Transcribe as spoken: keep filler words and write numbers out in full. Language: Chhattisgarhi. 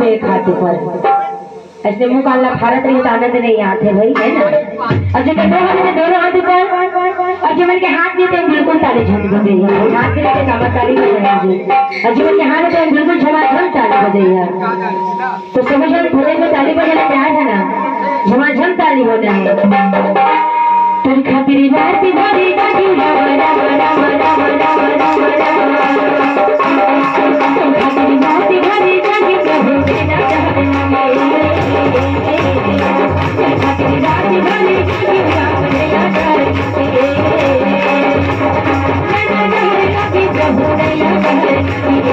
एक हाथ ऊपर। अइसने मुंह कान ला फारत रही त आनंद नहीं आथे भाई, है ना? अउ जेकर दो हाथ हे, दोनों हाथ ऊपर। अउ जेमन के हाथ नहीं हे, बिल्कुल ताली झन बजइया। हाथ से लेके काबर ताली बजाएंगे। अउ जेमन के हाथ हे, बिल्कुल झमाझम ताली बजइया। तो सब झन भजन में ताली बजाना तैयार है ना? झमाझम ताली होना है। तोर खातिर रात भरी जागी राम राम राम राम राम राम राम। तोर खातिर रात भरी जागी प्रभु तेरा चरण में। तोर खातिर रात भरी जागी राम तेरा चरण में। प्रभु तेरा चरण में।